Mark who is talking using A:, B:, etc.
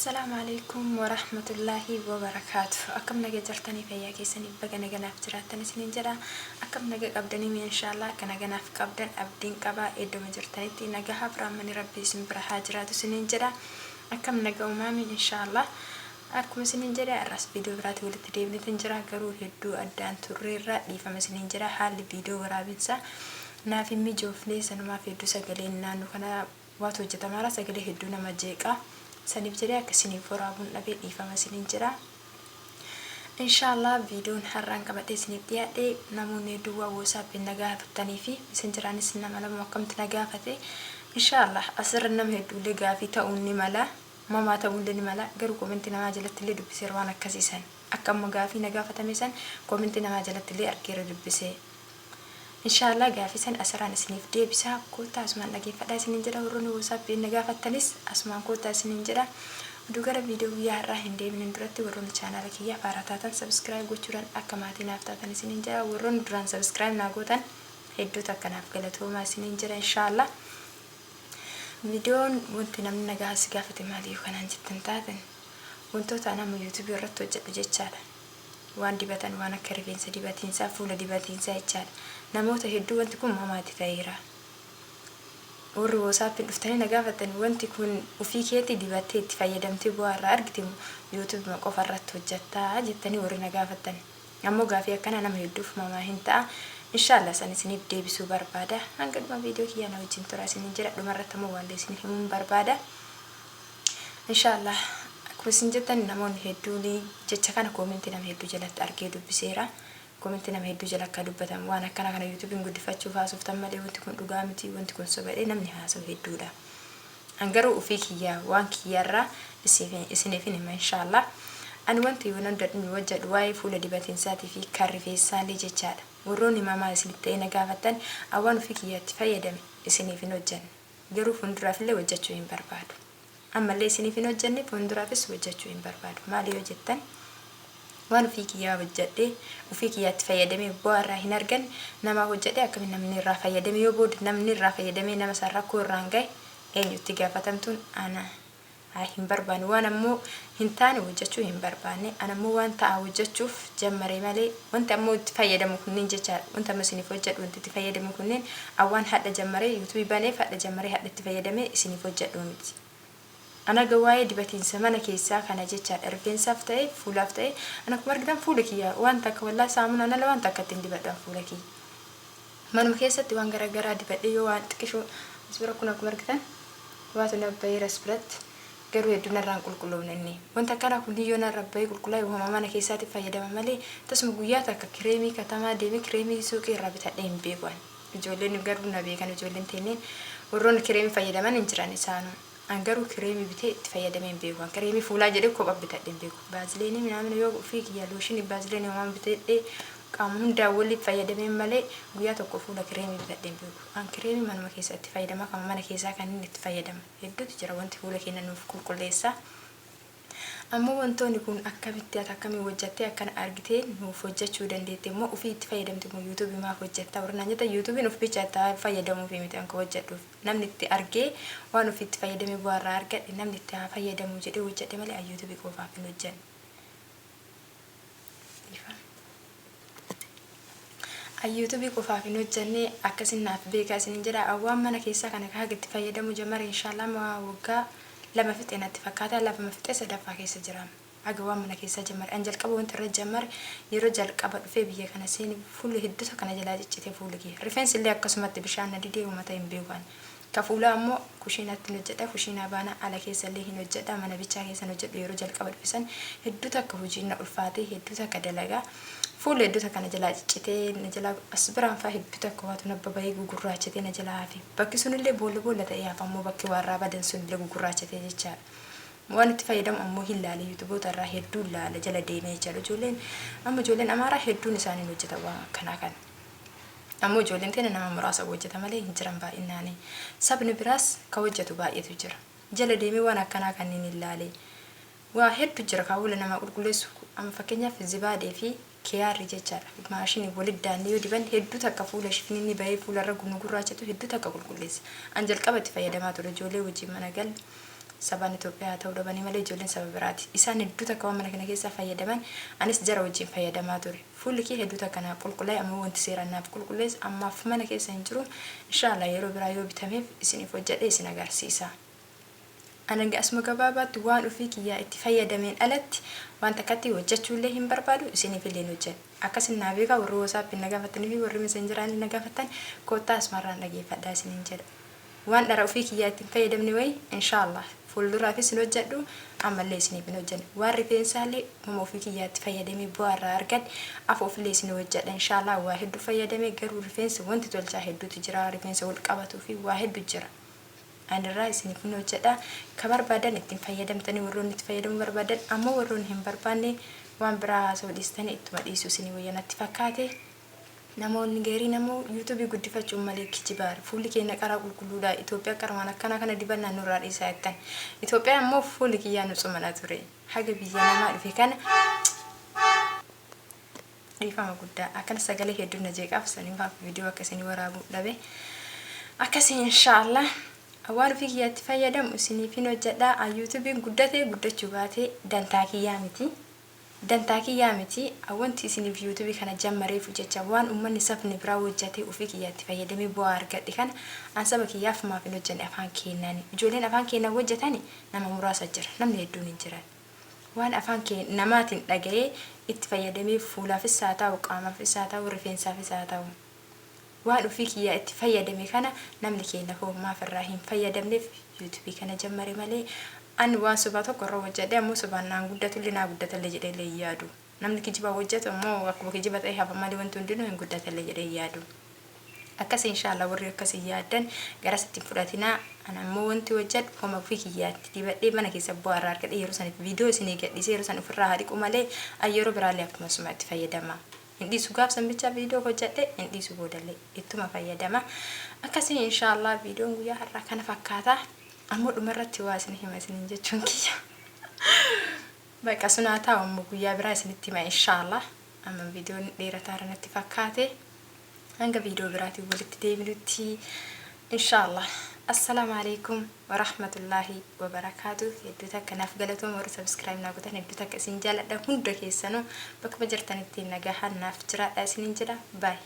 A: Assalaamu Aleykum Warahmatullaahi Wabarakaatu Akkam naga jirtanii fayyaa keessanii baga naga naaf jiraattan isiniin jedha Akkam naga qabdanii mee inshaallah akka naga naaf qabdan abdiin qaba eddoma jirtanitti nagahaaf rahmani rabbii isin bira haa jiraatu isiniin jedha Akkam naga umaamiin inshaallah Akkuma isiniin jedhe har'as viidiyoo biraatiin walitti deebineetin jira garuu hedduu addaan turreerra dhiifama isiniin jedha haalli viidiyoo waraabinsa naaf hin mijoofne sanumaaf hedduu sagaleen naannoo kana waatu hojjetamaara sagalee hedduu nama jeeqa saniif jedhee akka isiniif waraabuun dhabe dhiifama isiniin jedha. Inshaallah viidiyoon har'aan qabadhee isiniif dhiyaadhe namoonni hedduu waa whatsappin na gaafattanii fi messengeraanis nama lama akkamti na gaafate inshaallah asirra nama hedduullee gaafii ta'uun ni mala mamaa ta'uullee ni mala garuu comment namaa jalattillee dubbiseera waan akkasii san akka amma gaafii na gaafatame san comment namaa jalattillee argeera dubbisee Inshaallah gaafii san asirraan isiniif deebisa koottaa asumaan dhageeffadhaa isiniin jedha warroonni WhatsApp na gaafattanis asumaan koottaa isiniin jedha oduu gara viidiyoo guyyaa har'aa hin deebinin duratti warroonni chaanaala kiyyaaf haaraa taatan subscribe gochuudhaan akka maatii naaf taatan isiniin jedha warroonni duraan subscribe naa gootan hedduu takka naaf galatoomaa isiniin jedha inshaallah Viidiyoon wanti namni nagaa si gaafate maali yoo kanaan jettan taatan wantoota an amma YouTube irratti hojjedhu jechaadha. Waan dibatan waan akka rifeensa dibatiinsaa, fuula dibatiinsaa jechaadha. Namoota hedduu wanti kun mamaatti ta'eera. Warri WhatsApp'n dhuftanii na gaafattan wanti kun ufii keetii dibattee itti fayyadamtee bu'aa irraa argite moo YouTube qofa irratti hojjettaa jettanii warri na gaafattan. Ammoo gaafii akkanaa nama hedduuf mamaa hin ta'a. Inshaallah san isiniif deebisuu barbaada. Hanga dhuma viidiyoo kiyyaa na wajjin turaa isiniin jedha. Dhuma irratti ammoo waallee isin himuun barbaada. Inshaallah akkuma isin jettan namoonni hedduun jecha kana koomentii nama hedduu jalatti argee dubbiseera. Koomentii nama hedduu jala akka dubbatan waan akkanaa kana yuutuubiin guddifachuuf haasoftan malee wanti kun dhugaa miti wanti kun soba jedhee namni haasa'u hedduudha. An garuu ufii kiyyaa waan kiyyarraa isiniifin hima inshaallah. Ani wanti yoon hojjadhu waa'ee fuula dibatiinsaatii fi kan rifeensaallee jechaadha. Warroonni mamaa isinitti ta'ee na gaafattan an waan ufii kiyyaa itti fayyadame isiniif hin hojjanne. Garuu fuulduraafillee hojjachuu hin barbaadu. Ammallee isiniif hin hojjanne fuulduraafis hojjachuu hin barbaadu. Maali yoo jettan waan ufii kiyyaa hojjadhee ufii kiyyaa itti fayyadamee bu'aa irraa hin arganne namaaf hojjadhee akkamiin namni irraa fayyadame yoo booda namni irraa fayyadamee nama san rakkoo irraan gahe eenyu itti gaafatamtuun ana. Haa hin barbaanne waan ammoo hin taane hojjachuu hin barbaanne an ammoo waan ta'a hojjachuuf jammare malee wanti ammoo itti fayyadamu kunniin jechaadha wanti amma isiniif hojjadhu wanti itti fayyadamu kunniin an waan hadha jammaree youtube baneef hadha jammaree hadha itti fayyadamee isiniif hojjadhuu miti an haga waa'ee dibatiinsa mana keessaa kana jechaadha rifeensaaf ta'e fuulaaf ta'e an akkuma argitan fuula kiyya waan takka wallaahi saamunaan ala waan takka ittiin dibadhu an fuula kiyya manuma keessatti waan garagaraa dibadhee yoo waan xiqishoo as bira kun akkuma argitan waatu na baheera as biratti garuu hedduu narraa hin qulqulloofne inni wanta akkanaa kun yoo narra bahee qulqullaa'e wama mana keessaatiif fayyadama malee tasuma guyyaa takka kireemii katamaa deemee kireemii suuqii irraa bitadhee hin beeku ani ijoolleen garuu na beekan ijoolleen teenneen warroonni kireemii fayyadaman hin jiran isaanuu an garuu kireemii bitee itti fayyadamee hin beeku an kireemii fuulaa jedhee kopha bitadhee hin beeku baazileenii minaamina yoo ofii kiyya looshinii baazileenii homaa bitadhee Qaama hundaa waliif fayyadameen malee guyyaa tokko fuula kireemii bitadhee hin beeku. An kireemii manuma keessa itti fayyadama kama mana keessaa kanin itti fayyadama hedduutu jira wanti fuula keenya nuuf qulqulleessa. Ammoo wantoonni kun akkamitti ati akkamiin hojjattee akkana argitee nuuf hojjachuu dandeette immoo ufii itti fayyadamte moo yuutuubii maaf hojjatta warri naan jettan yuutuubiin uf bicha itti fayyadamuufi miti an ka hojjadhuuf namni itti argee waan ufii itti fayyadamee bu'aa irraa argadhe namni itti haa fayyadamuu jedhee hojjadhe malee an yuutuubii qofaaf hin hojjanne. An YouTube qofaaf hin hojjanne akkasin naaf beekaa isinin jedha an waan mana keessaa kana haga itti fayyadamu jamare inshallah amma waggaa 2 fixe natti fakkaata lafuma fixe sadaffaa keessa jira haga waan mana keessaa jamare an jalqaba wanti irra jamare yeroo jalqaba dhufee biyya kana seene fuulli hedduu takka na jalaa ciccite fuulli kiyya rifeensi illee akkasumatti bishaan na didee uummata hin beeku an Ka fuulaa ammoo kushiinaatti hin hojjadha, kushiinaa baana ala keessallee hin hojjadha, mana bichaa keessa hin hojjadhu yeroo jalqaba dhufe san hedduu takka hujiin na ulfaatee hedduu takka dalagaa fuulli hedduu takka na jalaa ciccitee na jalaa as biraan faa hedduu takka waatu na babahee gugurraachatee na jalaa hafe bakki sunillee boolla boolla ta'ee hafa ammoo bakki waa irraa badan sunillee gugurraachatee jechaadha. Waan itti fayyadamu ammoo hin laale yuutuboota irraa hedduun laala jala deemee jechaadha ijoolleen amma ijoolleen amaaraa hedduun isaanii hin hojjetan waan akkanaa kana. Ammoo ijoolleen teena nama muraasa hojjata malee hin jiran baay'innaani. Sabni biraas ka hojjatu baay'eetu jira. Jala deemee waan akkanaa kanniin hin laalee. Waa heddu jira ka fuula namaa qulqulleessu. Amma fakkeenyaaf zibaadee fi kiyaarri jechaadha. Maashini walitti daannee yoo dibanne hedduu takka fuula shifininni bahee fuula irra nu gurraachatu hedduu takka qulqulleessa. An jalqaba itti fayyadamaa ture ijoollee wajjin mana galle. Sabaan Itoophiyaa haa ta'uu dhabanii malee ijoolleen saba biraati. Isaan hedduu takka waan mana kana keessaa fayyadaman anis jara wajjin fayyadamaa ture. Fuulli kee hedduu takka naaf qulqullaa'e ammoo wanti seeraan naaf qulqulleesse ammaaf mana keessa hin jiru. Inshaallah yeroo biraa yoo bitameef isiniif hojjedhee isin agarsiisa. Ani asuma gabaabaatti waan ofii kiyyaa itti fayyadameen alatti waan takkatti hojjechuullee hin barbaadu isiniifillee hin hojjedhu. Akkasin naa beekaa warri WhatsApp na gaafattanii fi warri Messengeraan na gaafattan koottaa asumarraan dhageeffadhaa isiniin jedha. Waan dhara ofii kiyyaa itti hin fayyadamne wayi inshaallah fuulduraafis hin hojjedhu ammallee isiniif hin hojjedhu. Waan rifeensaallee homa ofii kiyyaa itti fayyadamee bu'aa irraa argadhe afoofillee isin hojjedha inshaallah waa hedduu fayyadame garuu rifeensa wanti tolchaa hedduutu jira rifeensa wal qabatuu fi waa hedduu jira. Ani irraa isiniif hin hojjedha. Ka barbaadan ittiin fayyadamtanii warroonni itti fayyadamuu barbaadan ammoo warroonni hin barbaanne waan biraa haasa'uu dhiistanii ittuma dhiisuu isinii wayya natti fakkaate. Namoonni gariin ammoo YouTube guddifachuun malee kijibaa fuulli keenya qaraa qulqulluudha Itoophiyaa qara waan akkanaa kana dibannaa nurraa dhiisaa jettan. Itoophiyaa ammoo fuulli kiyyaa nu tsumana ture. Haga biyya namaa dhufe kana dhiifama guddaa akkana sagalee hedduu na jeeqaaf saniif viidiyoo akka isinii waraabuu dhabe. Akkasii inshaallah waan ofii kiyyaatti fayyadamu isiniifin hojjedha. YouTube'n guddatee guddachuu baatee dantaa kiyyaa miti. Dantaa kiyyaa miti. Wanti isiniif YouTube kana jammareef jecha waan ummanni sabni biraa hojjatee ofii kiyyaatti fayyadamee bu'aa argadhe kana an saba kiyyaaf maaf hin hojjanne afaan keennaani. Ijoolleen afaan keennan hojjatani nama muraasa jira. Namni hedduun hin jiran. Waan afaan kee namaatiin dhaga'ee itti fayyadamee fuulaafis haa ta'u, qaamaafis haa ta'u, rifeensaafis haa ta'u. Waan ofii kiyyaa itti fayyadame kana namni keenna hoo maaf irraa hin fayyadamneef YouTube kana jammare malee an waan sobaa tokko irra hojjadhe ammoo sobaan naan guddatullee naa guddatalle jedheellee hin yaadu. Namni kijibaa hojjatu ammoo akkuma kijiba ta'e hafa malee wanti hundinuu hin guddatalle jedhee hin yaadu. Akkasi inshaallah warri akkasi yaaddan garasitti hin fudhatinaa. An ammoo wanti hojjadhu homa ofii kiyyaatti dibadhee mana keessa bu'aa irraa argadhe yeroo saniif viidiyoo isinii gadhiisee yeroo san ofirraa haa dhiqu malee an yeroo biraallee akkuma suma itti fayyadama. Hin dhiisu gaaf san bichaa viidiyoo hojjadhe hin dhiisu boodallee ittuma fayyadama. Akkasii inshaallah viidiyoon guyyaa har'aa kana fakkaata. Ammoo dhumarratti waa isin hima isiniin jechuun kiyya. Baqa sunaa taa'u ammoo guyyaa biraa isinitti hima inshaallah. Amma viidiyoon dheerataara natti fakkaate. Hanga viidiyoo biraatiin walitti deebinutti inshaallah. Assalaamu alaikum warahmatullaahi wabarakaatu. Hedduu takka naaf galatooma warri subscribe naa gootan hedduu takka isin jaaladha hunda keessanuu bakkuma jirtanitti nagahaan naaf jiraadha isiniin jedha. Bye.